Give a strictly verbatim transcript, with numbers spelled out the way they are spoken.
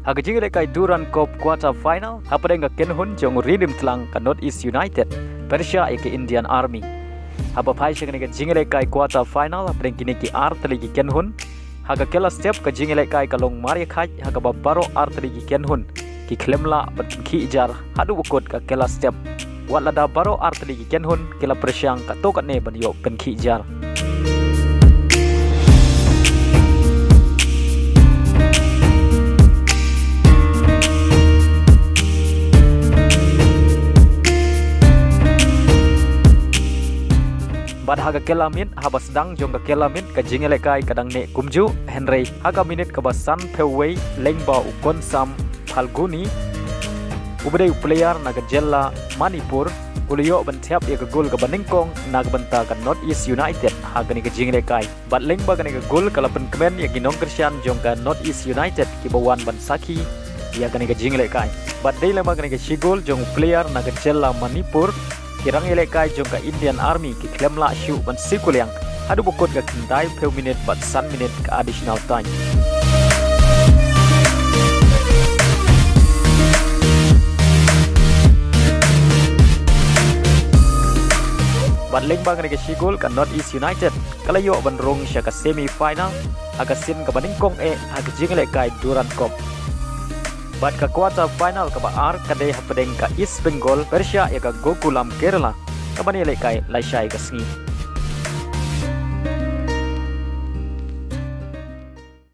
Ha ka jingïalehkai Durand Cup quarter final, hapdeng ka kynhun jong u Ririmtlang ka North East United pyrshah ïa ka Indian Army. Haba phai sha kane ka jingïalehkai quarter final hapdeng kine ki ar tylli ki kynhun, ha ka kylla step ka jingïalehkai ka long marïakhait, ha kaba baroh ar tylli ki kynhun ki khlem lah ban pynkhih jar haduh ba kut ka kylla step. Wat lada baroh ar tylli ki kynhun ki la pyrshang katto katne ban ïoh pynkhih jar. Bad ha ka kylla miet, haba sdang jong ka kylla miet, ka jingïalehkai ka dang neh kumjuh, hynrei ha ka minit kaba sanphew wei, lyngba u Konsam Phalguni, uba dei u player na ka jylla Manipur, u la ïoh ban thep ïa ka gol kaba nyngkong na ka bynta ka North East United ha kane ka jingïalehkai. Bad lyngba kane ka gol ka la pynkmen ïa ki nongkyrshan jong ka North East United kiba wan ban sakhi ïa kane ka jingïalehkai. Bad dei lyngba kane ka shi gol jong u player na ka jylla Manipur, ki rangïalehkai jong ka Indian Army ki khlem lah shuh ban siew kuliang haduh ba kut ka khyndaiphew minit bad san minit ka additional time. Bad lyngba kane ka shi gol ka North East United ka la ïoh ban rung sha ka semi final ha ka sien kaba nyngkong eh ha ka jingïalehkai Durand Cup. Bad ka quarter final kaba ar ka dei hapdeng ka East Bengal pyrshah ïa ka Gokulam Kerala, kaban ïalehkai lashai ka sngi.